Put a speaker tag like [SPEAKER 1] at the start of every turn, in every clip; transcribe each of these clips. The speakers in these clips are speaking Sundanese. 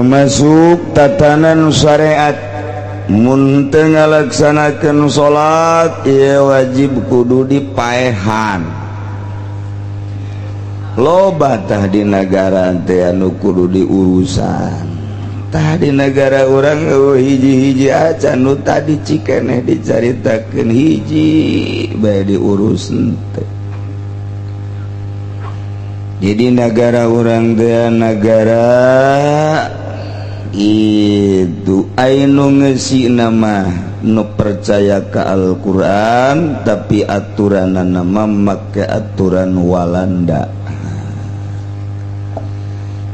[SPEAKER 1] Termasuk tatanan syariat, mun teu ngalaksanakeun salat ieu wajib kudu dipaehan. Loba tah di negara teh anu kudu diurusan. Tah, di negara urang euweuh hiji-hiji acan nu tadi cikeneh dicaritakeun, hiji bae diurus teh. Jadi negara urang teh negara itu anu ngeusi nama nu percaya ke Al-Quran, tapi aturan nama make aturan Walanda.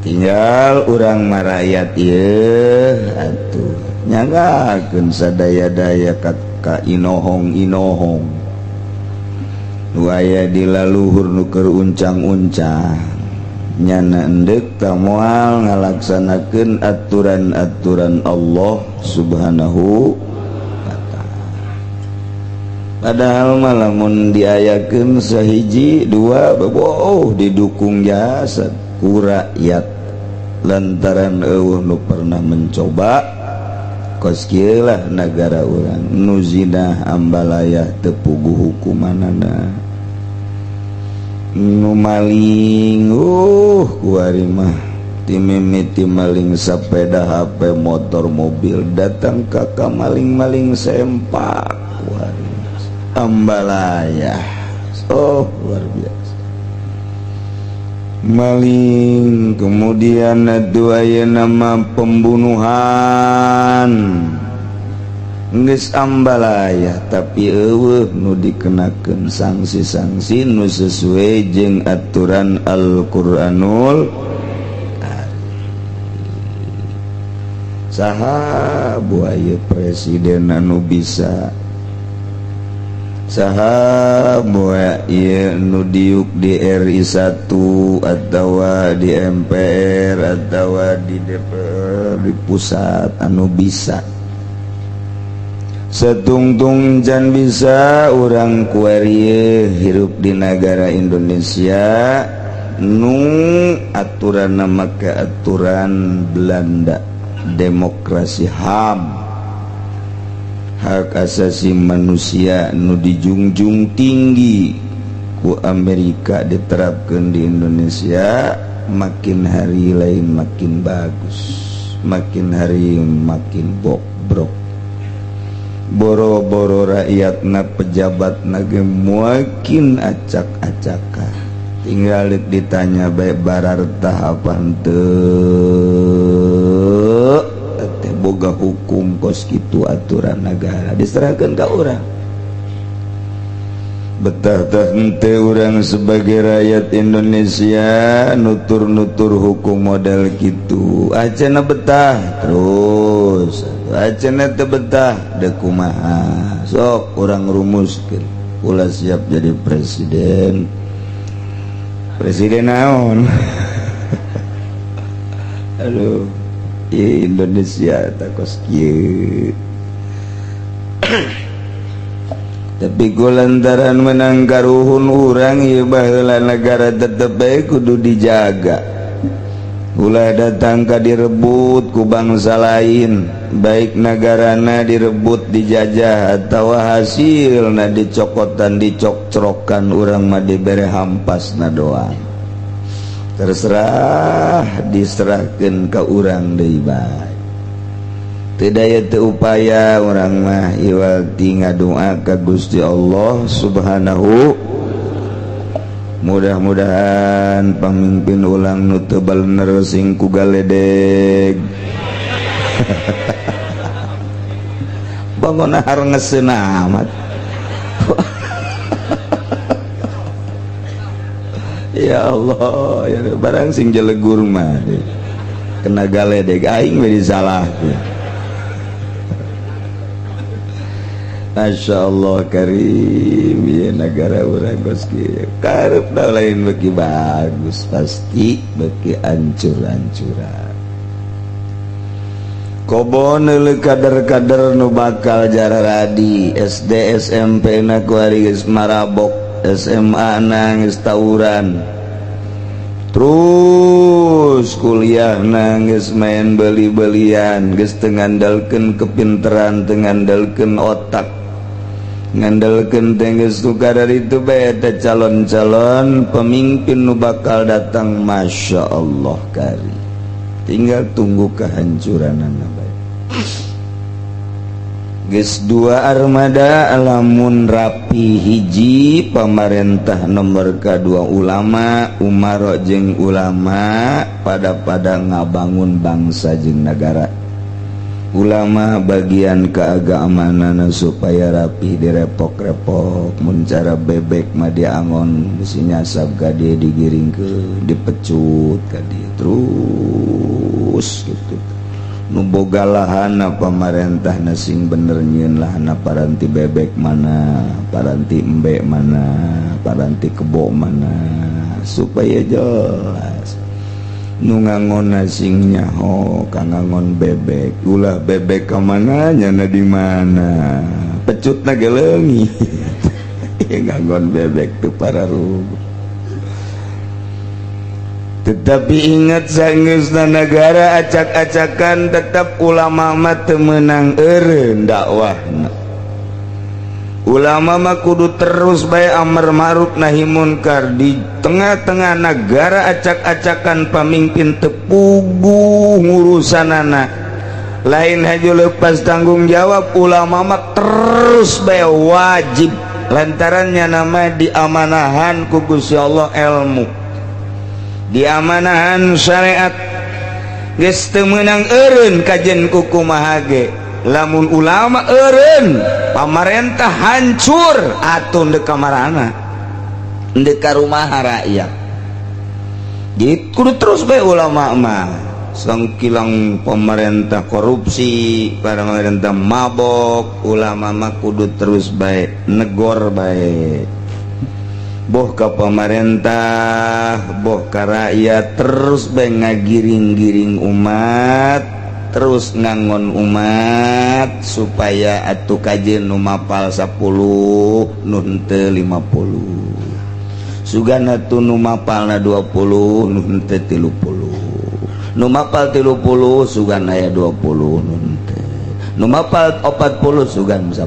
[SPEAKER 1] Tinggal urang marayat ye atuh nyanggakeun sadaya-daya ka inohong-inohong nu aya di laluhur, nu keur uncang-uncang nyana endek ta moal ngalaksanakeun aturan-aturan Allah Subhanahu wa Ta'ala. Padahal mah lamun diayakeun sahiji dua, oh, didukung jasad ku rakyat, lantaran euweuh nu pernah mencoba. Kos kieu lah negara urang, nu zina ambalaya teu puguh hukumanana, nu maling kuari mah timimiti maling sepeda, HP, motor, mobil, datang kakak maling-maling sempak kuari ambalaya. Oh, luar biasa maling. Kemudian dua nama pembunuhan geus ambalaya, tapi euweuh nu dikenakeun sanksi-sanksi nu sesuai jeung aturan Al-Qur'anul Karim. Saha buaya presiden anu bisa? Saha buaya nu diuk di RI 1 atau di MPR atau di DPR di pusat anu bisa? Setungtung can bisa urang kuari hirup di negara Indonesia nu aturan nama ke aturan Belanda, demokrasi, HAM, hak asasi manusia nu dijungjung tinggi ku Amerika diterapkan di Indonesia. Makin hari lain makin bagus, makin hari makin bobrok. Boro-boro rakyat na, pejabat nage makin acak-acakan. Tinggal ditanya baik barartah apa henteu teh boga hukum kos kitu, aturan negara diserahkan ke urang. Betah tah henteu urang sebagai rakyat Indonesia nutur-nutur hukum model gitu? Acana betah terus, acana teu betah dek kumaha? Sok urang rumuskeun. Ulah siap jadi presiden, presiden naon? Aduh, Indonesia tak kos kieu. Tapi ku lantaran menang karuhun urang ieu baheula, negara tetep bae kudu dijaga, ulah datang ka direbut ku bangsa lain, baik negarana direbut, dijajah, atau hasil na dicokotan, dicokcrokan. Urang mah dibere hampas na doang, terserah diserahkan ke urang deui bae. Tidak teu upaya urang mah iwal ti ngadoa ka Gusti Allah Subhanahu. Mudah-mudahan pamimpin ulang nu teu bener sing ku galedeg. Bangun ngeseun amat. Ya Allah ya, barang sing jelegur mah kena galedeg, aing we disalahkeun. Masya Allah Karim ya, negara urang kos kieu karepna lain beki bagus, pasti beki ancur-ancuran. Kobon kader-kader nu bakal jararadi SD, SMP na kuari geus marabok, SMA na geus tawuran. Terus kuliah nangis, main beli-belian, geus teu ngandalkeun kepinteran, teu ngandalkeun otak, ngandalkeun teh geus tukar itu bae. Eta calon-calon pemimpin nu bakal datang, Masya Allah, kari tinggal tunggu kehancuran bae. Geus dua armada lamun rapi, hiji pamarentah, nomor kedua ulama, umaro jeung ulama pada pada ngabangun bangsa jeung negara. Ulama bagian keagamanan supaya rapi direpok-repok, mun cara bebek mah diangon, bisi nyasab ka dia, digiring ke, dipecut ka dia terus gitu. Nu boga lahan pamarentah sing bener nyieun lahan, paranti bebek mana, paranti embe mana, paranti kebo mana, supaya jelas. Nu ngangon sing nyaho ka ngangon bebek, ulah bebek ka mana, nyana di mana, pecutna ge leungit. Ngangon bebek tuh para ruguh. Tetapi ingat, sanggeusna negara acak-acakan, tetap ulama mah teu meunang eureun dakwahna. Ulama mah kudu terus bae amar ma'ruf nahi munkar di tengah-tengah negara acak-acakan, pamimpin teu puguh ngurusanana. Lain haju lepas tanggung jawab, ulama mah terus bae wajib, lantarannya nama diamanahan ku Gusti Allah ilmu, diamanahan syariat. Geus teu meunang eureun kajen kukumaha ge, lamun ulama eureun, pamarentah hancur atuh, ndek kamarana, ndek ka rumah rakyat. Jadi kudu terus bae ulama mah. Sangkilang pemerintah korupsi, para pemerintah mabok, ulama mah kudu terus bae negor bae, boh ke pemerintah, boh ke rakyat, terus bae ngagiring-giring umat, terus ngangon umat supaya atuh kajeun nu mapal 10 nu henteu 50, sugana tuh nu mapalna 20 nu henteu 30, nu mapal 30 sugan aya 20 nu henteu, nu mapal 40 sugan 10,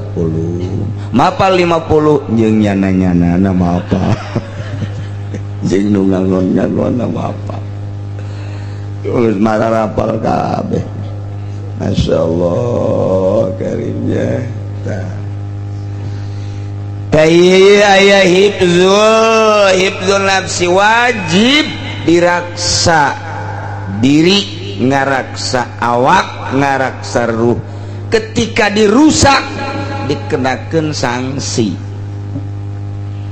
[SPEAKER 1] mapal 50 jeung nyana-nyana na mapal, jeung nu ngangon-ngangon na mapal. Geus mararapal kabeh, Masya Allah karimnya. Tah, aya hifzul hifzul nafsi, wajib diraksa diri, ngaraksa awak, ngaraksa ruh. Ketika dirusak, dikenakan sanksi.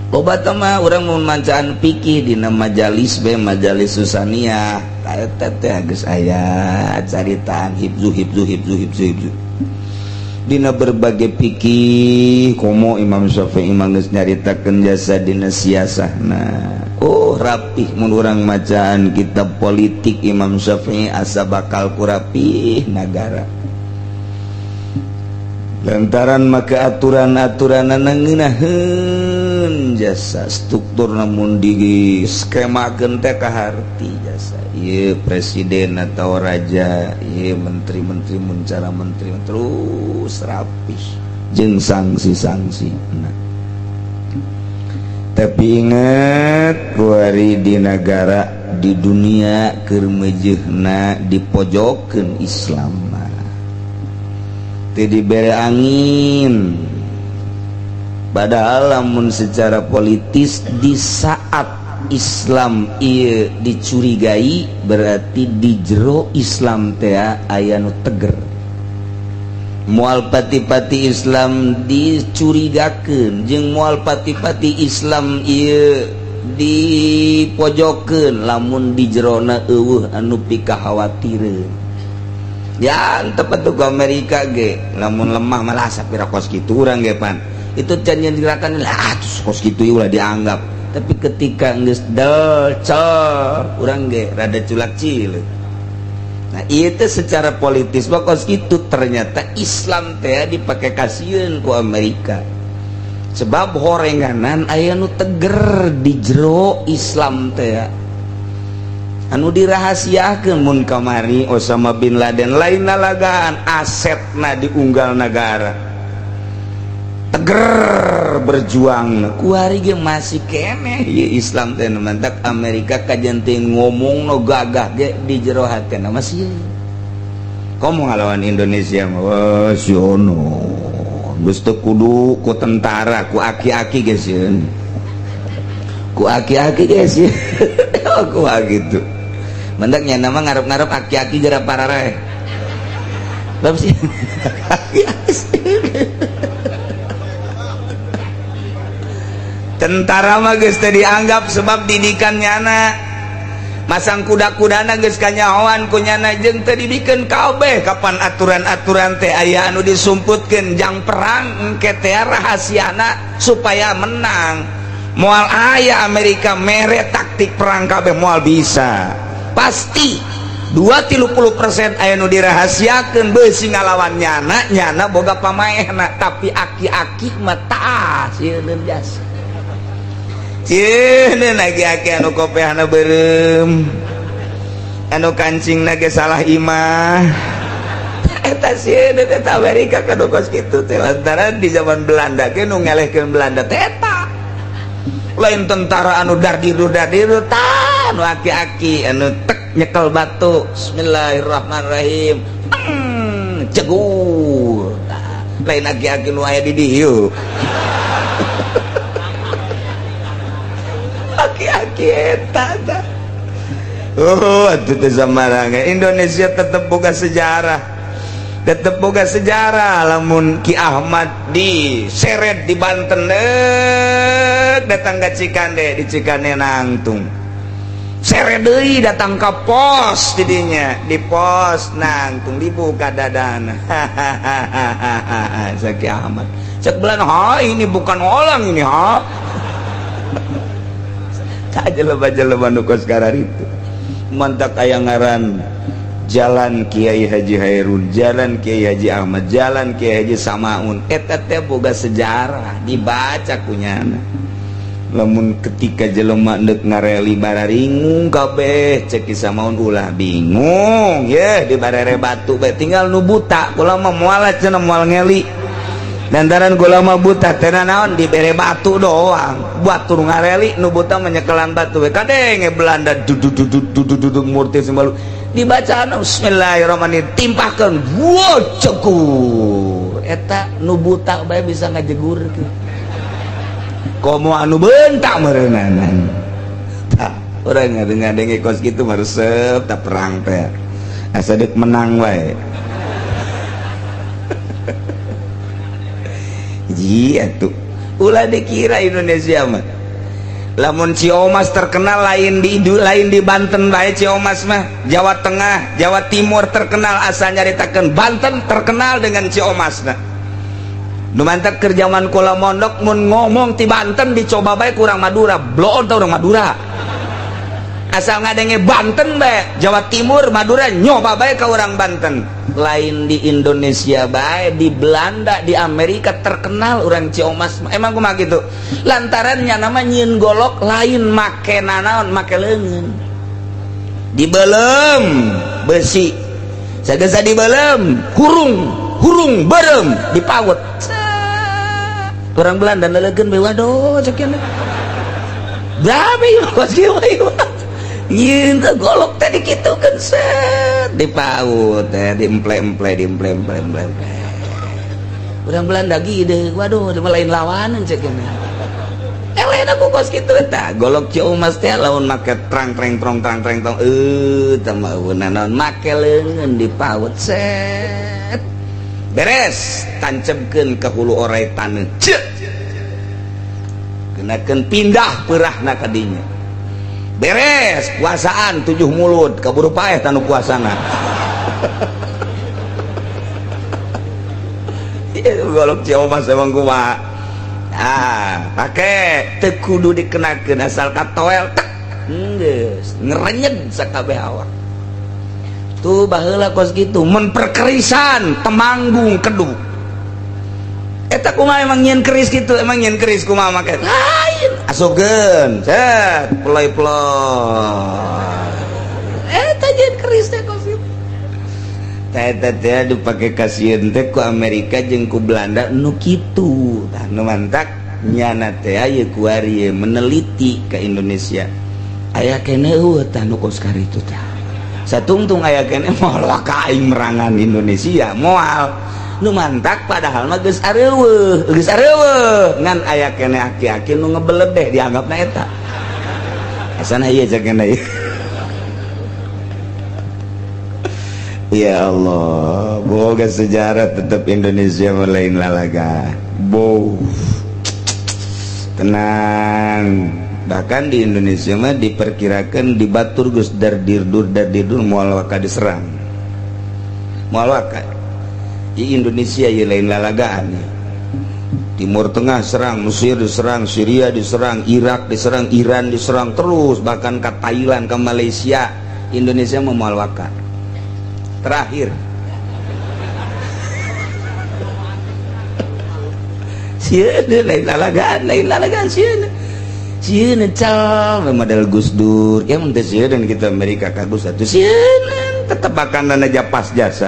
[SPEAKER 1] Obat mah urang mau mancaan pikir dina majalis be, majalis susania eta teh geus aya caritaan hifzu hifzu hifzu hifzu hifzu dina berbagai pikir. Komo Imam Syafi'i mah geus nyaritakeun jasa dina siasahna, oh rapih. Mun urang macaan kitab politik Imam Syafi'i, asa bakal ku rapih nagara, lantaran maka aturan-aturan ngeunaheun jasa struktur, namun di skemakeun teh kaharti jasa. Ieu presiden atau raja, ieu menteri-menteri, mun cara menteri terus rapih jeung sanksi-sanksi. Nah, tapi ingat, kuari di negara, di dunia keur meujeuhna dipojokeun Islam mah, teu dibere angin. Padahal lamun secara politis, di saat Islam ieu dicurigai, berarti di jero Islam teh aya nu teger. Moal pati-pati Islam dicurigakeun jeung moal pati-pati Islam ieu dipojokeun lamun di jerona eueuh anu pikakhawatireun. Ya, tepat tuh ke Amerika ge lamun lemah malah sapira kos kitu urang ge pan itu can yang gerakan lah, terus kos kitu ulah dianggap. Tapi ketika geus del cel, urang ge rada culak cileuk. Nah, itu secara politis mah kos kitu. Ternyata Islam teh dipakai kasieun ku Amerika, sebab horenganan aya nu teger di jero Islam teh. Anu dirahasiakeun mun kamari Osama bin Laden lain lalagaan, asetna diunggal negara, teger berjuang. Kuari ge masih keneh ieu Islam teh. Mantak Amerika kajen teh ngomong no gagah ge di jero hatena masih komo ngalawan Indonesia mah. Wah, siono geus teu kudu ku tentara, ku aki-aki ge sieun, ku aki-aki ge sieun ku gitu. Mantak nya nama ngarep-ngarep aki-aki jera parareh bab sih aki-aki. Tentara mah geus teu dianggap sebab didikan nyana masang kuda-kudana geus kanyahoan ku nyana jeung teu dibikeun kabeh. Kapan aturan-aturan teh aya anu disumputkeun jang perang engke teh rahasiana supaya menang. Moal aya Amerika mere taktik perang kabeh, moal bisa. Pasti 2-30% aya nu dirahasiakeun beusi ngalawan nyana. Nyana boga pamaehna, tapi aki-aki mah taas sieun jasa. Sieun aki-aki anu kopehna beureum, anu kancingna ge salah imah eta sieun eta Amerika kanu kos kitu teh. Lantaran di zaman Belanda ge nu ngelehkeun Belanda teh eta lain tentara anu dardiru dardiru, tah anu aki-aki anu tek nyekel batu, bismillahirrahmanirrahim, jegur. Tah, lain aki-aki nu aya di dieu, aki-aki eta tah. Oh, atuh teh samarang Indonesia tetep boga sejarah, tetep boga sejarah. Lamun Ki Ahmad diseret di Banten, datang ke Cikande, di Cikande nangtung seret deui datang ke pos didinya, di pos nangtung dibuka dadana. Hahaha, Ki Ahmad cek belan, ha ini bukan orang ini ha. Jelema-jelema nu kos itu mantak aya ngaran Jalan Kiai Haji Hairun, Jalan Kiai Haji Ahmad, Jalan Kiai Haji Samaun, eta teh boga sejarah dibaca kunyana. Lamun ketika jelema deuk ngareli bararingung kabeh, cek Ki Samaun ulah bingung ye, di barere batu bae tinggal nu buta. Kula mah moal cenah, moal ngeli lantaran kula mah buta teh naon, dibere batu doang batu ngareli, nu buta menyekelan batu we kadenge Belanda duduk duduk duduk murti sembalu dibacaan bismillahirrahmanirrahim timpahkeun, wah cegur. Eta nu buta bae bisa ngajegurkeun, komo anu bentak meureunanan. Tah urang ngadenge kos kitu mah resep tah perang teh, asa deuk menang wae. Iya tuh, ulah dikira Indonesia mah lamun Ciomas terkenal lain di Banten bae. Ciomas mah Jawa Tengah, Jawa Timur terkenal, asa nyaritakeun Banten terkenal dengan Ciomas. Nah, nu mantak keur jaman kula mondok, mun ngomong ti Banten dicoba bae kurang Madura, bloon tah urang Madura. Asal ngadenge Banten bae, Jawa Timur, Madura, nyoba bae ka urang Banten. Lain di Indonesia bae, di Belanda, di Amerika terkenal orang Ciomas. Emang kumaha gitu? Lantaran nya nama nyieun golok lain make nanaon, make leungeun dibelem besi sagesa dibelem hurung hurung berem dipaut. Orang Belanda nelegeun bae, waduh cek nya berapa ieu kos kieu ieu nyieun golok teh dikitukeun, set dipaut teh diemple-emple diemple-emple emple. Orang Belanda gede, waduh lain lawanan cek nya lain aku kos kitu. Tah golok Ciomas teh lamun make trang treng trong trang treng tong tambah naon, make leungeun dipaut, set beres tancebkeun ke hulu orai taneuh, ceuk kenakeun pindah peurahna ka dinya, beres puasaan 7 mulut kaburu paeh tanu puasana. Golok Ciomas emang kumaha, ah pake teu kudu dikenakeun, asal katoel tek geus ngerenyeg sakabeh awak. Tuh baheula kos kitu mun perkerisan Temanggung Kedu eta kumaha, emang nyieun keris kitu, emang nyieun keris kumaha make lain asupkeun set peloy-peloy jeung keris teh kos kitu. Tah eta teh dipake kasieun teh ku Amerika jeung ku Belanda nu kitu. Tah nu mantak nyana teh aya kuari meneliti ke Indonesia. Aya keneh eueuh tah nu kos karitu tah. Satungtung aya keneh moal ka aing merangan Indonesia moal. Nu mantak padahal mah geus areuweuh, geus areuweuh ngan aya keneh aki-aki nu ngebeledeh dianggapna eta. Asana ieu cek ieu. Ya Allah, boga sejarah tetap Indonesia lain lalaga. Boh. Tenang. Bahkan di Indonesia mah diperkirakan di batur geus dardirdur dardirdur moal waka diserang. Moal waka. Di Indonesia ieu lain lalagaan. Timur Tengah serang, Mesir diserang, Syria diserang, Irak diserang, Iran diserang terus, bahkan ke Thailand, ke Malaysia. Indonesia mah moal waka. Terakhir sieun lain lalagaan sieun sieun cal model Gus Dur ya mun teh sieun kita Amerika ka Gus atuh sieun tetebakan aja pas jasa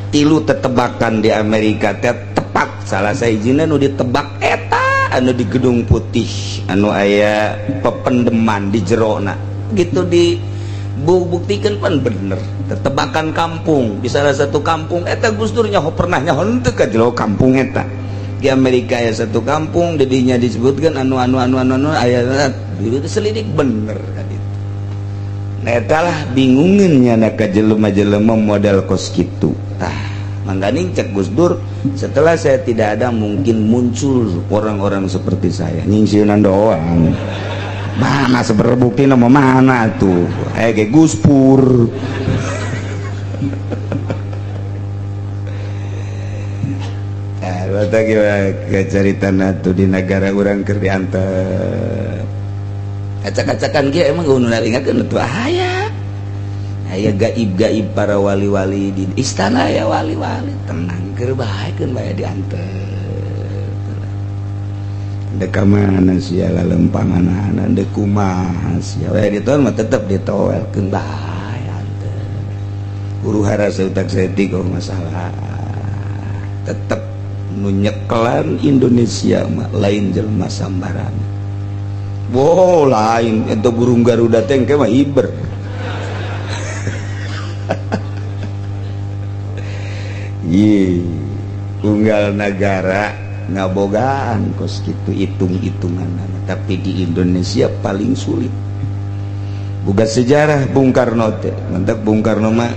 [SPEAKER 1] tilu tetebakan di Amerika teh tepat salah sahijina nu ditebak eta anu di Gedung Putih anu aya pependeman di jerona gitu di buktikan pan bener tetebakan kampung di salah satu kampung eta Gus Dur nyaho pernah nyaho henteu ka jero kampung eta di Amerika aya satu kampung dedinya disebutkan anu anu anu anu anu aya itu selidik bener ka ditu. Nah eta lah bingungeun nya ka jelema-jelema model kos kitu. Tah mangganing cek Gus Dur setelah saya tidak ada mungkin muncul orang-orang seperti saya nyingsieunan doang. Mana sebenarnya bukti nama mana tuh kayak Gus Pur. Cerita tuh di negara orang keur diantep acak-acakan ge emang nu naringakeun tuh aya aya gaib-gaib para wali-wali di istana ya wali-wali tenang keur bae keun bae diantep. Dek mana sia lalempanganana dek kumaha sia we ditoel mah tetep ditoelkeun bae antep. Huru hara seutak saeutik oh masalah tetep nu nyekelan Indonesia mah lain jelema sambarangan. Wow lain eta burung Garuda teh engke mah iber. Ye unggal nagara ngabogaan kos kitu hitung-hitungan, tapi di Indonesia paling sulit. Boga sejarah Bung Karno teh, mantap Bung Karno mah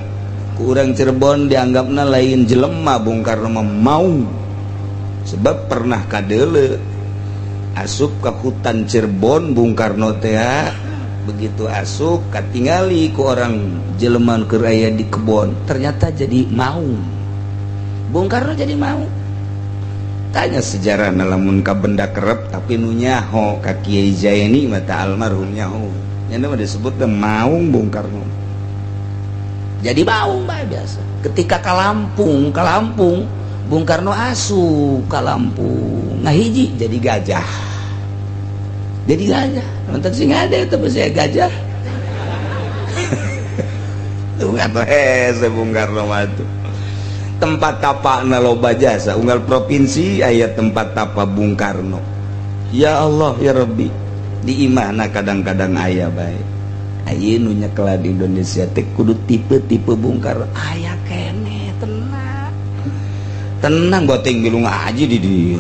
[SPEAKER 1] ku urang Cirebon dianggapna lain jelema Bung Karno mah maung. Sebab pernah kadeule asup ke hutan Cirebon Bung Karno teh, begitu asup katingali ku orang jeleman keur aya di kebon, ternyata jadi maung. Bung Karno jadi maung. Tanya sejarah lamun ka benda kerep tapi nu nyaho ka Kiai Zaini mata almarhum nyaho. Nya mah disebut teh maung Bung Karno. Jadi maung bae biasa. Ketika ka Lampung, Bung Karno asup ka Lampung. Ngahiji jadi gajah. Jadi gajah. Mantap sing ada eta saya gajah. Tuh atuh hese Bung Karno mah tuh. Tempat tapak na loba jasa unggal provinsi aya tempat tapa Bung Karno. Ya Allah ya Rabbi di imahna kadang-kadang aya bae. Aya nu nyekelan di Indonesia teh kudu tipe-tipe Bung Karno aya keneh tenang. Tenang boting milu ngaji di dieu.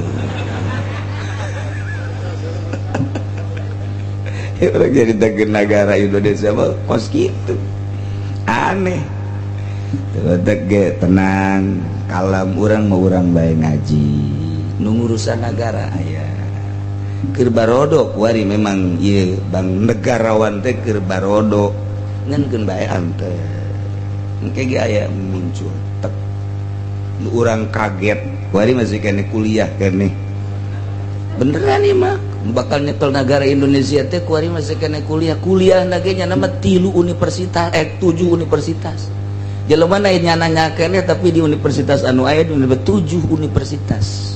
[SPEAKER 1] Urang jadi negara Indonesia mah kos kitu. Aneh. Ge tenang kalam urang mau urang bae ngaji nu ngurusan nagara aya keur barodo kuari memang ieu bang negarawan teh keur barodo ngan keun bae antep engke ge aya muncul tek nu urang kaget kuari masih keneh kuliah keneh beneran ieu mah bakal nyekel nagara Indonesia teh kuari masih keneh kuliah kuliah na ge nya mah 3 universitas 7 universitas jelema nanya-nanya kene tapi di universitas anu aya di 7 universitas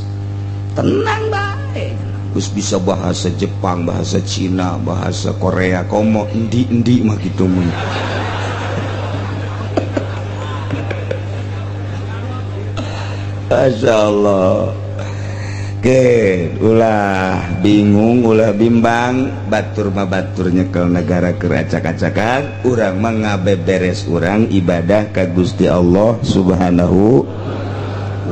[SPEAKER 1] tenang bae geus bisa bahasa Jepang, bahasa Cina, bahasa Korea, komo endi-endi mah kitu mah. Masya Allah. Oke, ulah bingung, ulah bimbang, batur mah batur nyekel negara keracak-acakan, urang mah ngabeberes urang ibadah ka Gusti Allah Subhanahu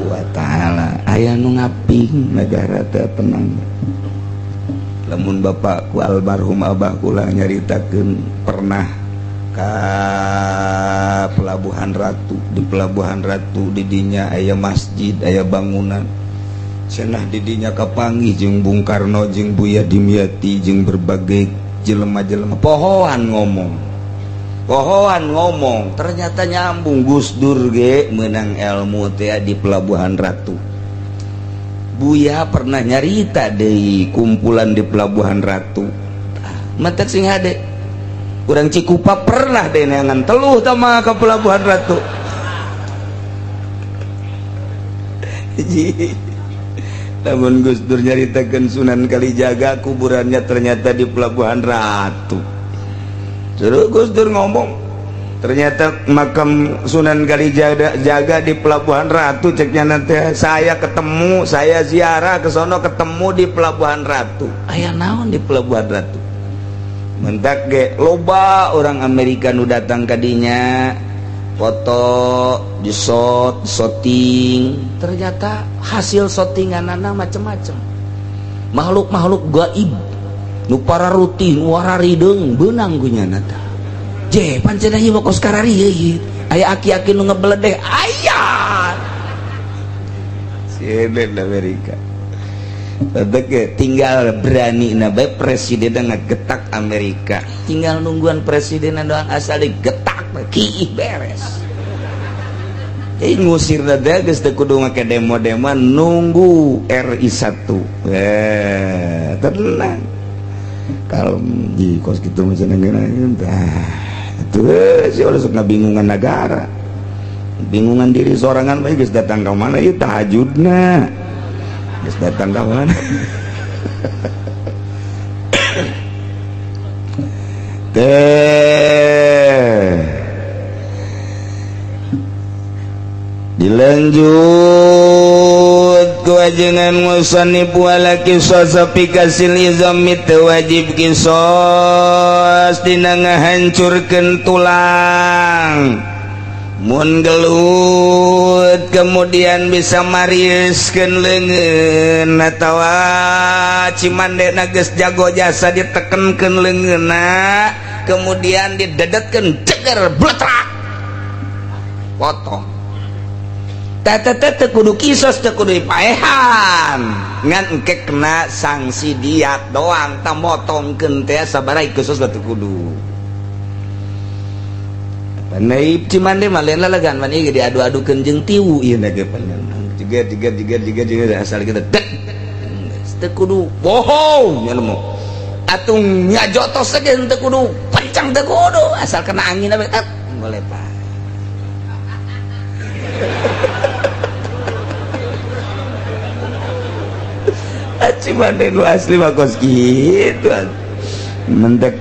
[SPEAKER 1] wa taala. Aya nu ngaping negara teh tenang. Lamun bapakku almarhum abah kula nyaritakeun pernah ka Pelabuhan Ratu, di Pelabuhan Ratu didinya aya masjid, aya bangunan. Cenah didinya kapanggih jeung Bung Karno jeung Buya Dimyati jeung berbagai jelema-jelema pohoan ngomong. Pohoan ngomong, ternyata nyambung Gus Dur ge menang ilmu teh di Pelabuhan Ratu. Buya pernah nyarita deui kumpulan di Pelabuhan Ratu. Matak sing hade. Urang Cikupa pernah deh neangan teluh tama ke Pelabuhan Ratu. Namun Gus Dur nyaritakeun Sunan Kalijaga kuburannya ternyata di Pelabuhan Ratu. Terus Gus Dur ngomong, ternyata makam Sunan Kalijaga jaga di Pelabuhan Ratu, ceknya nanti saya ketemu, saya ziarah ke sono ketemu di Pelabuhan Ratu. Aya naon di Pelabuhan Ratu? Mentak ge loba orang Amerika nu datang kadinya foto di shot, shooting, ternyata hasil shootinganana macem-macem. Makhluk-makhluk gaib nu pararuti nu wararideung beunang ku nyana tah. Je pancen ieu mah kos kararieu ieu. Aya aki-aki nu ngebeledeh aya. Sieun Amerika. Teh tinggal berani na bae presiden ngegetak Amerika. Tinggal nungguan presiden doang asal digetak kiih beres. Jadi ngusir teh geus teu kudu make demo-demo nunggu RI 1. Tenang. Kalem ji kos kitu mah cenah geuna tah. Tuh si ulah sok ngabingungan negara. Bingungan diri sorangan bae geus datang ka mana ieu tahajudna. Geus datang ka mana. Teh dilanjut kewajengan musannif wala qisas fi kasil izami wajib qisas dina ngahancurkeun tulang mun gelut kemudian bisa mariskeun leungeun atawa cimandena geus jago jasa ditekenkeun leungeunna kemudian didedetkeun ceger bletrak potong. Tete kudu kisos, teu kudu dipaehan ngan engke kena sanksi diat doang tah motongkeun teh sabaraha khusus teu kudu. Naib Cimande mah lain lalagan man ieu diadu-adukeun jeung tiwu ieu na ge panjang. Jeger jeger jeger jeger jeger asal kita dek. Teu kudu bohong nya mah. Atuh nyajotos ge teu kudu pencang teu kudu asal kena angin we boleh pak. Cimande nu asli mah kos kitu. Mentek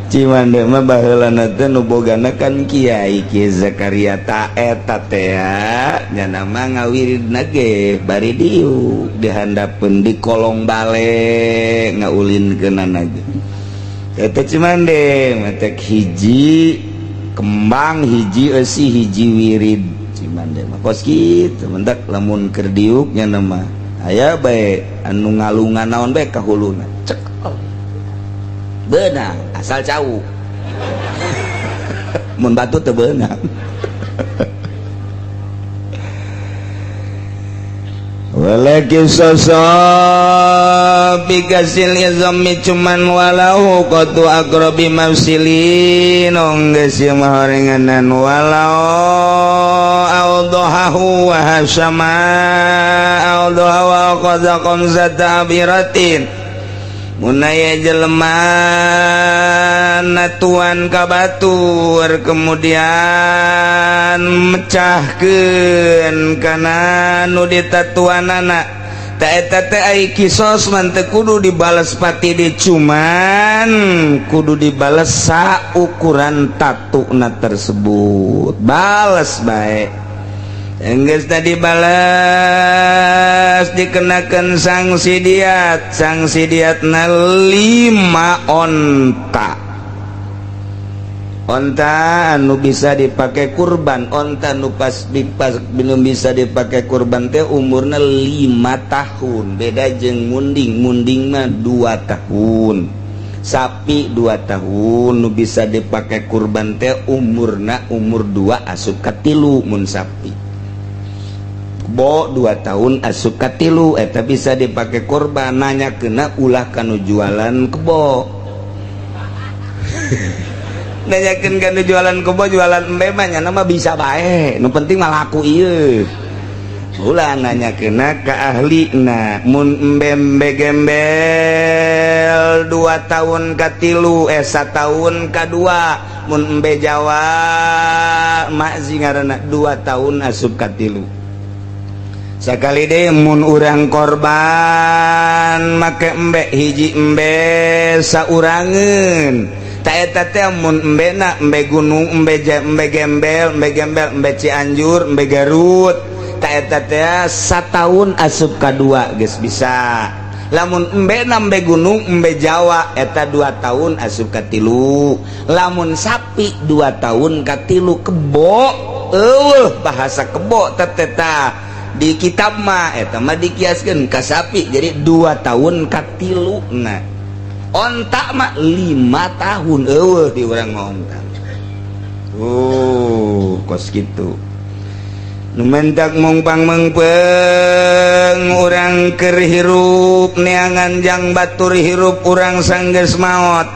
[SPEAKER 1] Cimande mah baheulana teh nu bogana kan Kiai Ki Zakaria ta eta teh nya mah ngawiridna ge bari diuk dihandapeun di kolong bale ngaulinkeunana ge. Eta Cimande matek hiji kembang hiji eusi hiji wirid Cimande mah kos kitu mentek lamun keur diuk nya mah aya bae anu ngalungan naon bae ka huluna cek beunang asal cau mun batu teu beunang. Walakin sosok bikasil izami cuman walau qatu aqrabi mafsilin geus ieu mah horenganan walau awdahahu wa hasama awdaha wa qadha qamzata abiratin munaya jelema natuan ka batur kemudian mecahkeun kana nu ditatuanana ta eta teh ai kisos man teu kudu dibales pati di cuman kudu dibales saukuran tatuna tersebut bales bae. Enggeus tadi balas dikenakan sanksi diat. Sanksi diatna lima onta. Onta anu bisa dipakai kurban, onta nu pas, pas belum bisa dipakai kurban teh umurna 5 tahun. Beda jeng munding. Munding mah 2 tahun, sapi 2 tahun. Nu bisa dipakai kurban teh umurna umur 2 asup katilu. Mun sapi bo 2 tahun asup katilu, eta bisa dipakai korban. Nanya kena ulah kanu jualan kebo. Nanyakeun kanu jualan kebo, jualan embe mah nya mah bisa bae, nu penting mah laku ieu. Ulah nanya kena ke ahli. Nah, mun embe gembel 2 tahun katilu, eh, 1 tahun kadua. Mun embe Jawa makzi ngaranna, 2 tahun asup katilu. Sekali deh, mun urang korban make embe, hiji embe saurangeun. Tak eta teh mun embe na embe gunung, embe embe gembel, embe gembel, embe Cianjur, embe Garut, tak eta teh satahun asup kadua geus bisa. Lamun embe na embe gunung, embe Jawa, eta 2 tahun asup katilu. Lamun sapi 2 tahun katilu. Kebo eueuh bahasa kebo teteta di kitab mah, eta mah dikiaskeun ka sapi, jadi 2 tahun katilu. Nah, onta mah 5 tahun. Eueuh di urang mah onta. Oh, kos gitu nu mentak mongpang mengpeng urang keur hirup neangan jang batur hirup urang sanggeus maot.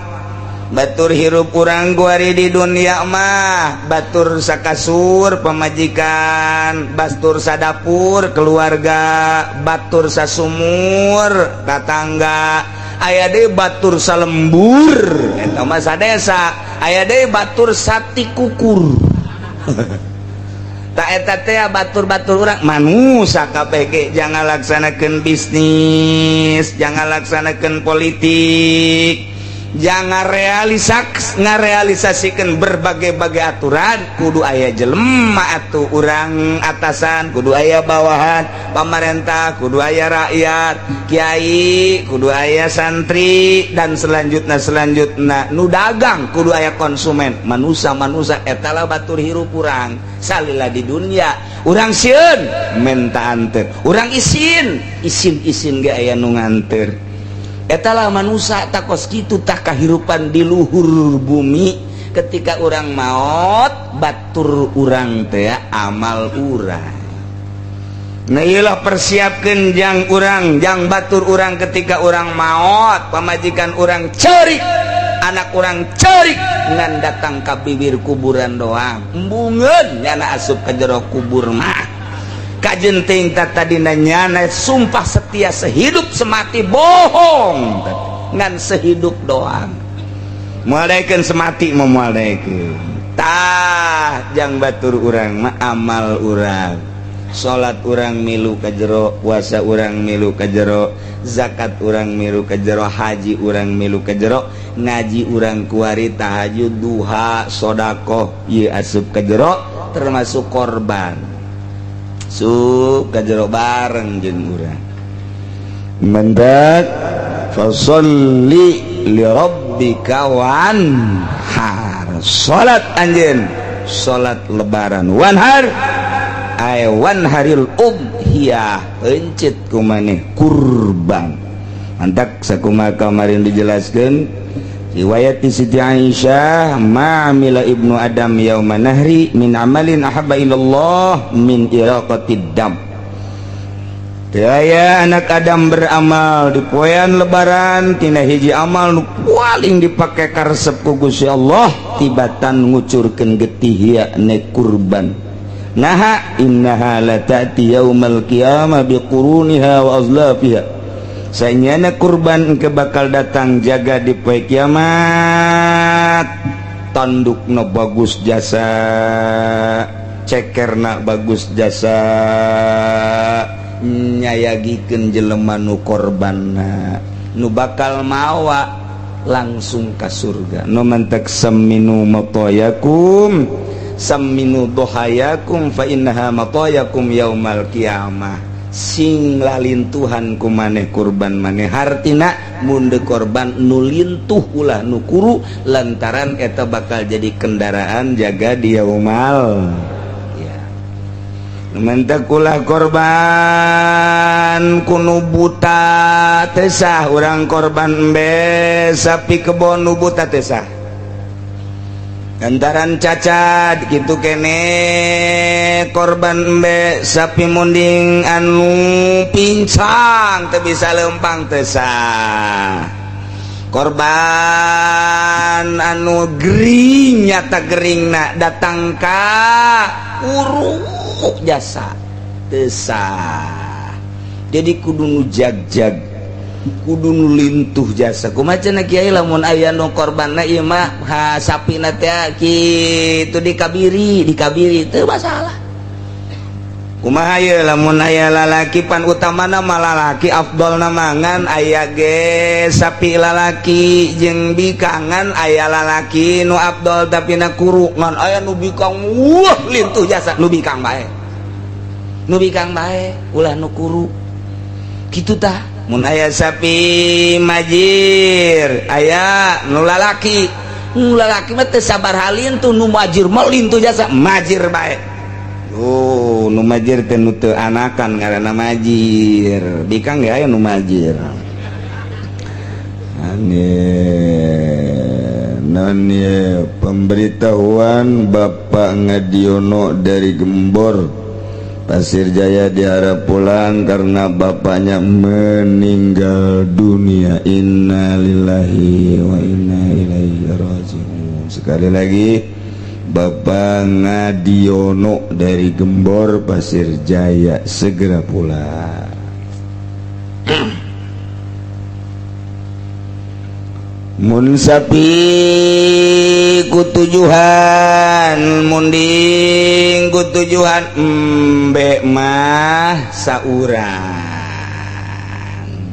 [SPEAKER 1] Batur hirup urang kuari di dunia mah batur sakasur pamajikan, batur sadapur keluarga, batur sasumur tatangga, aya deui batur salembur eta mah sadesa, aya deui batur sati kukur. Tak eta teh batur-batur urang manusia kabeh. Jangan laksanakeun bisnis, jangan laksanakeun politik, jangan realisak ngarealisasikan berbagai-bagai aturan. Kudu aya jelema atuh urang, atasan kudu aya bawahan, pamarentah kudu aya rakyat, kiai kudu aya santri, dan selanjutnya selanjutnya. Nu dagang kudu aya konsumen. Manusia manusia etalah batur hirup urang salila di dunia. Urang sieun menta anter, urang isin isin isin ge aya nu nganter. Etalah manusia takos kitu tak kahirupan di luhur bumi. Ketika urang maot, batur urang teh amal urang. Nah, iyalah, persiapkan jang urang, jang batur urang. Ketika urang maot, pamajikan urang cerik, anak urang cerik, ngan datang ka bibir kuburan doang, embungeun nyana asup ke jero kubur mah. Kajenting tadi nyana sumpah setia sehidup semati, bohong, ngan sehidup doang. Moal semati mau moal. Tah, jang batur urang mah amal urang. Salat urang milu ka jero, puasa urang milu ka jero, zakat urang milu ka jero, haji urang milu ka jero, ngaji urang kuari, tahajud, duha, sodakoh ieu asup ka jero, termasuk korban sup ka jero bareng jeung urang. Mendak fasolli li rabbika wanhar. Salat anjeun, salat lebaran, wanhar ay wanharil udhiyah, pencit kumaneh kurban. Mantak sakumaha kamarin dijelaskeun riwayat di Siti Aisyah, ma'amila ibnu Adam yauma nahri min amalin ahabba ilallah min iraqatid dam. Aya anak Adam beramal di poean lebaran tina hiji amal nu paling dipake karesep ku Gusti Allah tibatan ngucurkeun getih, yakni kurban. Naha? Innaha la ta'ti yaumal qiyamah biquruniha wa azlafiha. Sanyana kurban ke bakal datang jaga di poe kiamat, tandukna bagus jasa, cekerna bagus jasa, nyayagikeun jelema nu korbanna nu bakal mawa langsung ka surga. Nu mantak saminu matoyakum. Samminu dhahayakum fa innaha matayakum yaumal qiyamah. Sing lalintuhan ku maneh kurban maneh, hartina mun deuk korban nu lintuh, ulah nu kuru, lantaran eta bakal jadi kendaraan jaga di yaumal ya. Mentak ulah korban ku nu buta, teu sah urang korban embe sapi kebon nu buta, teu sah lantaran cacat. Gitu kene korban embe sapi munding anu pincang, teu bisa lempang, teu sah. Korban anu gering, nyata gering na datang ka kuru jasa, teu sah. Jadi kudu nu jag-jag, kudu nu lintuh jasa. Kumaha cenah, Kiai, lamun aya nu korbanna ieu mah ha sapina teh kitu dikabiri, dikabiri teu masalah? Kumaha ye lamun aya lalaki? Pan utamana mah lalaki afdolna mangan aya ge sapi lalaki jeung bikangan. Aya lalaki nu afdol tapi na kuru, ngan aya nu bikang, wah, lintuh jasa, nu bikang bae, nu bikang bae, ulah nu kuru kitu tah. Mun aya sapi majir, aya nu lalaki, nu lalaki mah teu sabar halintuh, nu majir mah lintuh jasa, majir bae. Oh, nu majir teh nu teu anakan ngaranna majir. Bikang ge aya nu majir. Aneh non ye, pemberitahuan Bapak Ngadiono dari Gembor Pasir Jaya diharap pulang karena bapaknya meninggal dunia. Innalillahi wa inna ilaihi rajiun. Sekali lagi, Bapak Ngadiono dari Gembor Pasir Jaya segera pulang. Mun sapi ku tujuhan munding, ku tujuhan embe mah saurang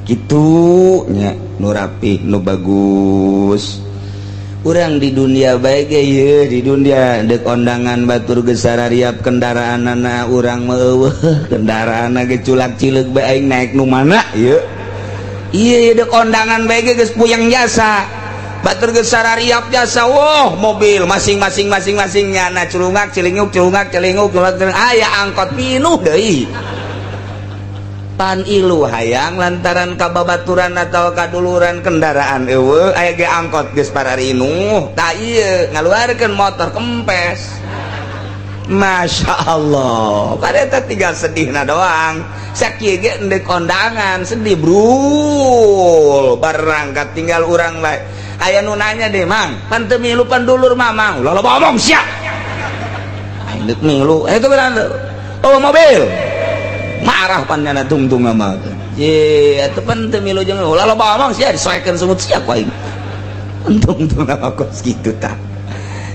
[SPEAKER 1] kitu nya, nu rapih, nu bagus. Urang di dunia bae ge ye, di dunia dek ondangan batur geus sarariap kendaraanana, urang mah eueuh kendaraanna ge, culak cileuk bae. Aing naik nu mana ye? Iya, dek kondangan bae ge geus puyeng jasa, batur geus sarariap jasa. Wah, mobil masing-masing, masing-masing nyana culungak cilinguk, culungak cilinguk, culungak cilinguk. Aya angkot pinuh deui. Pan ilu hayang lantaran kababaturan atau kaduluran kendaraan eueuh, aya ge angkot geus pararinuh. Tak ieu ngaluarkeun motor kempes. Masya Allah, pada eta tinggal sedih na doang. Sakieu ge endek kondangan sedih brul barangkat tinggal urang bae. Aya nu nanya deh, "Mang, pan teu milu, pan dulur Mamang." Loba omong sia, aing deuk milu eh itu bener. Oh, mobil marah pan nyana tungtung mah ye atuh, pan teu milu jeung ulah loba omong sia, disoekeun sungut sia ku aing. Tungtung mah kos kitu tah.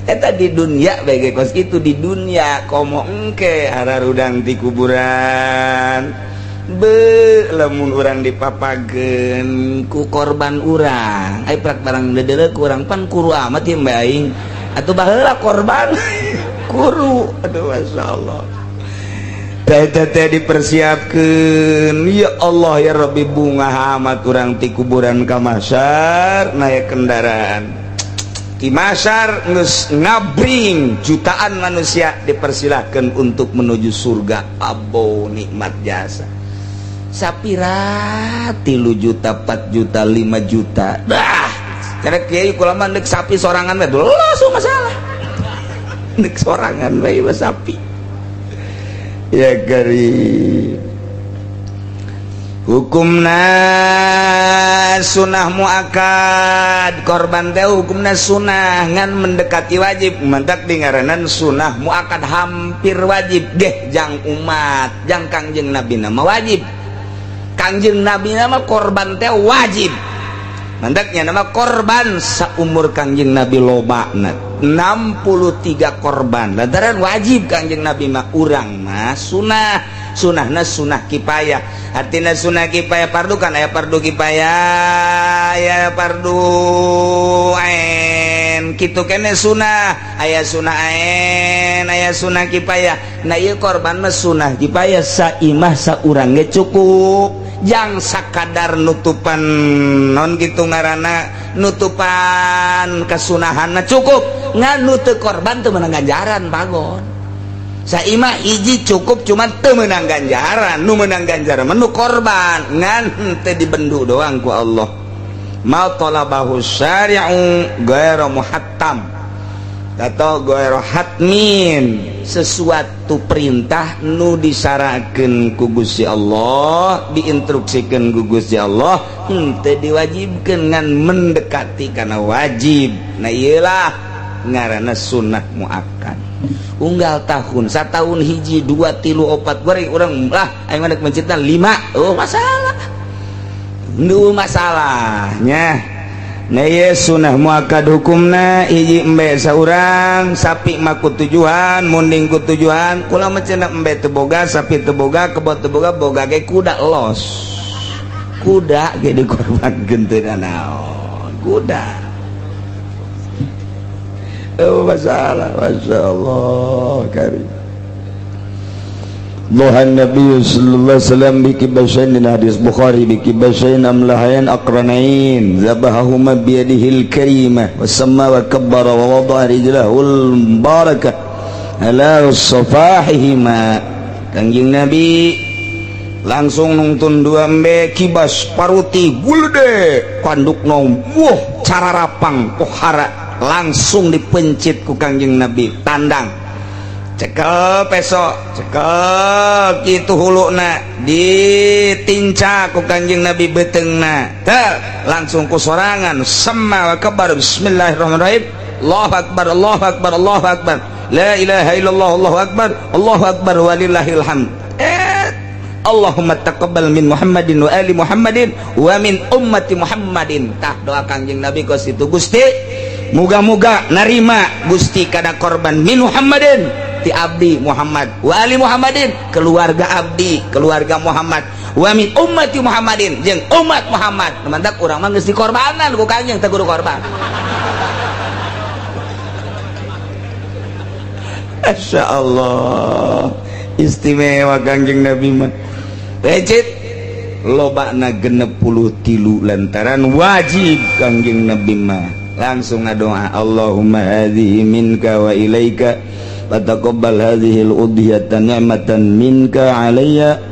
[SPEAKER 1] Eta di dunia bae kos kitu di dunia, komo engke hararudang di kuburan. Be lamun urang dipapageun ku korban urang, ai prak barang dedeuleu ku urang, pan kuru amat ya mbak aing atuh, baheula korban kuru. Aduh, masyaallah, teh teh dipersiapkeun. Ya Allah ya Rabbi, bunga amat urang ti kuburan ka mahsyar naik kendaraan. Di mahsyar geus ngabring jutaan manusia dipersilahkan untuk menuju surga. Abo, nikmat jasa. Sapira 3 juta, 4 juta, 5 juta dah. Karena kiai kula mah ndek sapi sorangan we langsung masalah, ndek sorangan we sapi ya gari. Hukumna sunah muakad. Korban teh hukumna sunah ngan mendekati wajib, mantak dingaranan sunah muakad, hampir wajib geh jang umat, jang Kangjeng Nabi nama wajib. Kangjeng Nabi nama korban teh wajib, mantaknya nama korban saumur Kangjeng Nabi loba 63 korban lantaran wajib Kangjeng Nabi mah. Urang mah sunah, sunahna sunah kipayah. Artinya sunah kipayah, fardu kan aya fardu kipayah ya, fardu ain. Kitu kene sunah, aya sunah ain, aya sunah kifayah. Nah, ieu korban mah sunah kifayah, saimah saurang ge cukup, jang sakadar nutupan non gitu ngaranna, nutupan kesunahanna cukup. Ngan nu teu korban teu meunang ganjaran. Bagon saimah hiji cukup, cuman teu meunang ganjaran. Nu meunang ganjaran mah nu korban, ngan teu dibendu doang ku Allah. Ma talabahu syari'u ghairu muhattam atau ghairu hatmin, sesuatu perintah nu disarakeun ku Gusti Allah, diinstruksikeun ku Gusti Allah, henteu diwajibkeun, ngan mendekati kana wajib. Nah, iyalah ngaranna sunnah muakkad. Unggal tahun, satahun hiji, dua, tilu, opat, goreng urang lah, aing mah mencitna lima. Oh, masalah nu masalahnya. Nah, ieu sunnah muakkad hukumna hiji embe saurang, sapi mah ku tujuhan, munding ku tujuhan. Kula mah cenah embe teu boga, sapi teu boga, kebo teu boga, boga ge kuda los. Kuda ge dikorbankeun teu naon kuda. Oh, masalah. Masya Allah karim. ضحى النبي صلى الله عليه وسلم بكبشين، hadis Bukhari، بكبشين أملحين أقرنين ذبحهما بيده الكريمة وسمى وكبر ووضع رجله المباركة على صفاحهما. Kangjeng Nabi langsung nungtun dua embe kibas paruti gulde kanduk nong, wah, cara rapang pohara, langsung dipencit ku Kangjeng Nabi. Tandang, cekel peso, cekel gitu huluna, ditinca ku Kanjeng Nabi betengna. Teh langsung ku sorangan, sama wa kabar, bismillahirrahmanirrahim, Allahu akbar, Allahu akbar, Allahu akbar, la ilaha illallah, Allahu akbar, Allahu akbar, walillahil hamd. Allahumma taqabbal min Muhammadin wa ali Muhammadin wa min ummati Muhammadin. Tah, doa Kanjeng Nabi kos itu, Gusti, muga-muga narima Gusti kana korban min Muhammadin, ti abdi Muhammad, wa ali Muhammadin, keluarga abdi, keluarga Muhammad, wa min ummati Muhammadin, jeung umat Muhammad. Mantak urang mah geus dikorbanan ku Kanjeng, teu kudu korban. Masya Allah, istimewa Kanjeng Nabi mah. Recit lobana 63 lantaran wajib. Kanjeng Nabi mah langsung ngadoa, Allahumma hadhihi minka wa ilaika, fataqabbal hadhihi al-udhiyata ni'matan minka alayya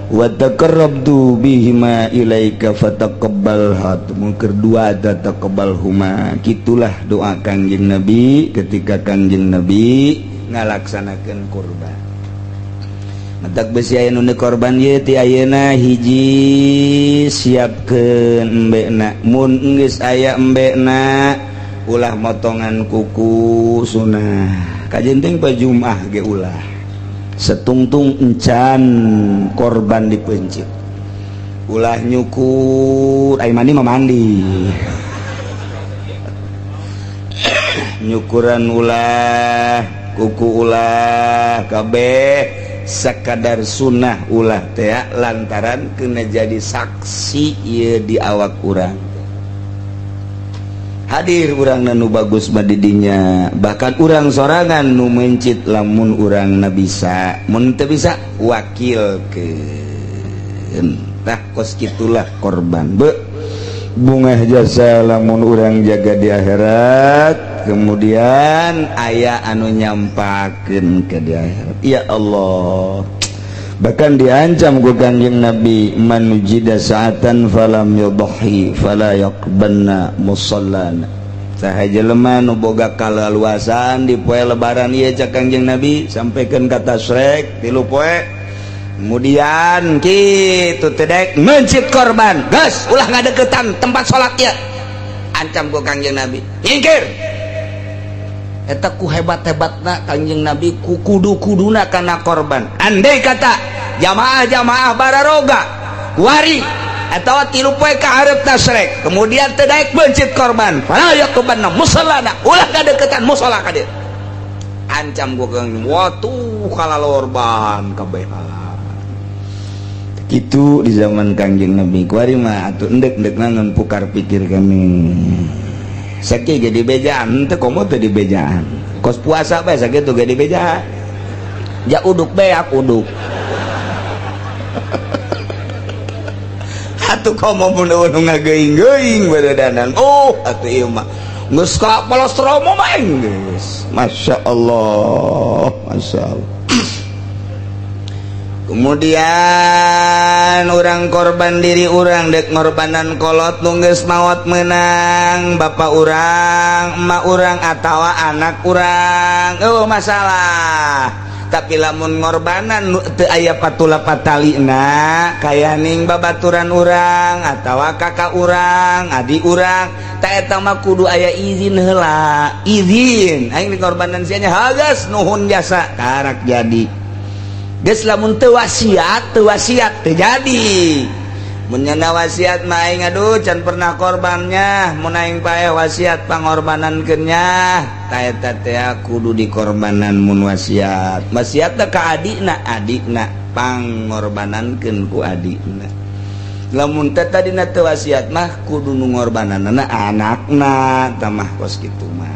[SPEAKER 1] wa taqarrabtu bihima ilaika fataqabbalha. Mungkin dua taqabbalhuma. Gitulah doa Kangjeng Nabi ketika Kangjeng Nabi ngalaksanakeun kurban. Matak besi aya nu korban ye ti ayeuna hiji, siapkeun embekna. Mun geus aya embekna, ulah motongan kuku sunah kajenting pa Jumat ge ulah, setungtung encan korban dipencit ulah nyukur. Ai mandi mah mandi, nyukuran ulah, kuku ulah, kabeh sekadar sunnah ulah teh, lantaran kena jadi saksi ieu di awak urang hadir. Urang nu bagus mah didinya, bahkan urang sorangan nu mencit lamun urang na bisa, mun teu bisa wakil ke. Tah, kos kitulah korban. Be bunga jasa lamun urang jaga di akhirat, kemudian aya anu nyampakeun ke di akhirat. Ya Allah, bahkan diancam ku Kanjeng Nabi, man wujida sa'atan falam yudhi fala yaqbanna musallana. Saha jelema nu boga kaleluasan di poe lebaran ieu, cak Kanjeng Nabi, sampaikan kata srek 3 poe, kemudian kitu teu daek mencit korban, geus ulah ngadeukeutan tempat salat ieu. Ancam ku Kanjeng Nabi, nyingkir. Eta ku hebat-hebatna Kanjeng Nabi, ku kudu-kuduna kana korban. Andai kata jamaah-jamaah bararoga wari atau 3 poe ka hareup tasrek, kemudian teu daek mencit korban, fala yaqbanna musallana, ulah ngadeukeutan musala ka dieu. Ancam ku Kanjeng, watuh kalalorban kabehan itu di zaman Kangjeng Nabi. Kuari mah atuh endek-endek nangan pukar pikir kami. Sakieu ge dibejaan teu komo teu dibejaan. Kos puasa bae sakitu ge dibejaan. Ja uduk beak uduk. Atuh komo mun nu ngageuing-geuing baredanan. Oh, atuh ieu mah geus ka polostromo mah geus. Masya Allah, Masya Allah. Kemudian orang korban diri orang dek ngorbanan kolot nu geus maot menang bapak urang, emak urang atawa anak urang. Oh masalah. Tapi lamun ngorbanan nu teu aya patula patalina kaya ning babaturan urang atawa kakak urang, adik urang, ta eta mah kudu aya izin heula. Izin aing dikorbanan sia nya hagas nuhun jasa karak jadi. Geus lamun teu wasiat teu jadi. Mun nyana wasiat mah aing aduh can pernah korbannya, mun aing paeh wasiat pangorbanankeun nya, ta eta teh kudu dikorbanan mun wasiat. Wasiat teh ka adikna, adikna pangorbanankeun ku adikna. Lamun teh tadina teu wasiat mah kudu nu ngorbananna anakna, tah mah kos kitu mah.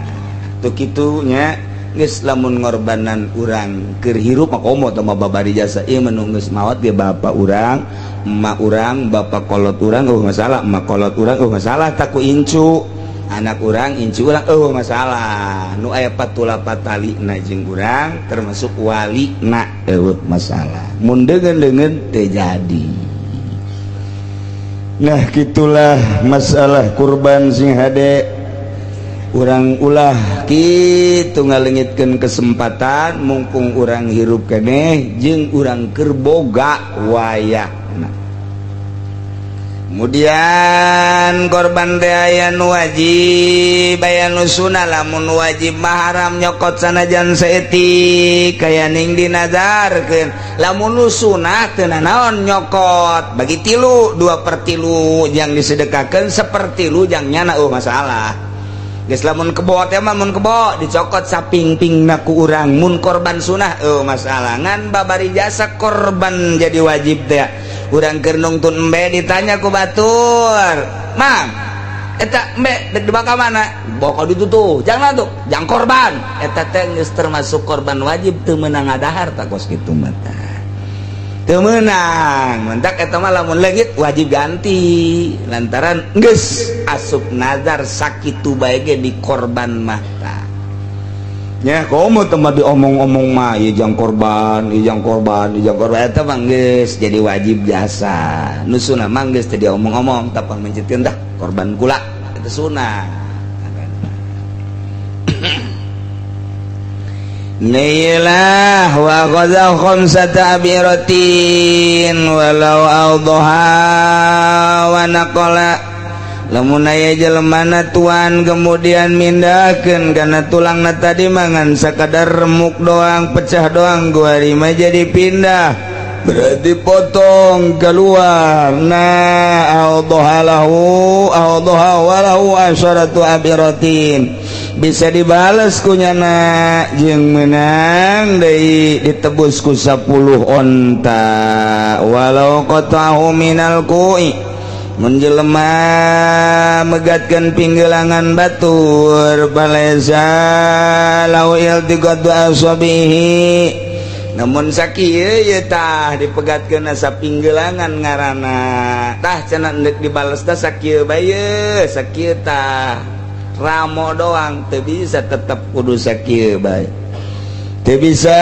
[SPEAKER 1] Tuh kitu nya. Geus lamun ngorbanan urang keur hirup mah komo teh mah babari jasa ieu mah nu geus maot ge bapa urang, emak urang, bapak kolot urang eueuh masalah, emak kolot urang eueuh masalah tak ku incu, anak urang incu urang eueuh masalah. Nu aya patula patalina jeung urang termasuk walina eueuh masalah. Mun deungeun-deungeun teu jadi. Nah gitulah masalah kurban sing hade. Urang ulah kitu ngalengitkeun kesempatan mumpung urang hirup keneh jeung urang keur boga wayahna. Kemudian korban teh aya nu wajib aya nu sunah. Lamun wajib mah haram nyokot sanajan saeutik kaya ning dinazarkeun. Lamun nu sunah teu nanaon nyokot bagi tilu, 2/3 jang disedekahkeun, 1/3 jang nyana eueuh masalah. Geus lamun kebo teh mah mun kebo dicokot sapingpingna ku urang. Mun korban sunah eueuh masalah. Ngan babari jasa korban jadi wajib teh urang keur nungtun embe ditanya ku batur, "Mang, eta embe dek dibaka mana?" "Bawa ka ditu tuh, jangan tuh, jangan korban." Eta teh geus termasuk korban wajib teu meunang ngadahar tah kos kitu mah tah. Teu meunang, mentak eta mah lamun leungit wajib ganti lantaran geus asup nazar sakitu bae ge di korban mah tah. Nya komo teh mah diomong-omong mah ieu jang korban, ieu jang korban, ieu jang korban eta mah geus jadi wajib jasa. Nu sunah mah geus teu diomong-omong tapang mencitkeun dah korban kula eta sunah. Nailah wa qadha khamsata abiratin walau awdaha wa naqala. Lamun aya jelemana tuan kemudian mindahkeun kana tulangna tadi mangan sakadar remuk doang, pecah doang guari mah jadi pindah, berarti potong keluar. Nah awdaha lahu awdaha walahu asyaratu abiratin, bisa dibales ku nyana jeung menang deui ditebus ku 10 onta. Walau qata'u minal ku'i, mun jelema megatkeun pinggelangan batur balaisa lau iltiqatu asabihi, namun sakieu ye tah dipegatkeun sapinggelangan ngaranna tah cenah deuk dibales tah sakieu bae sakieu tah ramo doang teu bisa, tetep kudu sakieu bae teu bisa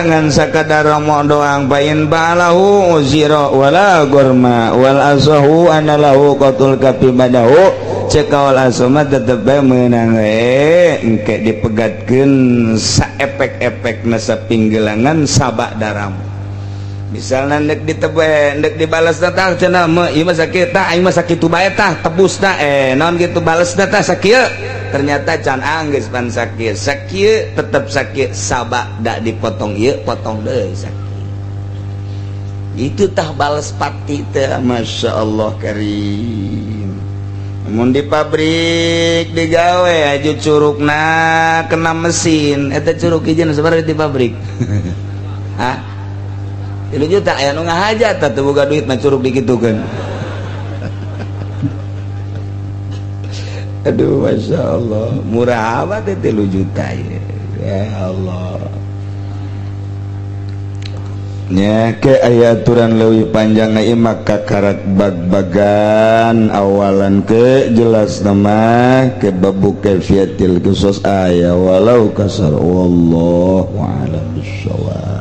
[SPEAKER 1] ngan sakadar ramo doang. Bain balahu uzira wala gorma wal asahu anallahu qatul kafi badahu. Cek kaul asoma tetep bae meunang we engke dipegatkeun saepek-epekna sapinggelangan sabak daram. Misalna ndek ditebe ndek dibalas tah cenah mah ieu mah sakieu tah aing mah sakitu bae tah tebusna naon kitu balesna tah sakieu, ternyata can anggeus pan sakieu sakieu tetep sakieu sabak dak dipotong ieu potong deui sakieu itu tah bales pati teh. Masya Allah karim. Mun di pabrik digawe aju curugna kena mesin eta curug ijen sabaraha di pabrik? Hah? 3 juta aya nu ngahajat tah teu boga duit mah curug dikitukeun. Aduh, masya Allah, murah amat teh 3 juta ya, ya Allah. Nya ke aya aturan leuwih panjang mah kakarak bag-bagan awalan ke jelas nama ke babu kaifiyatil qisas aya walau kasar. Wallahu a'lam bissawab.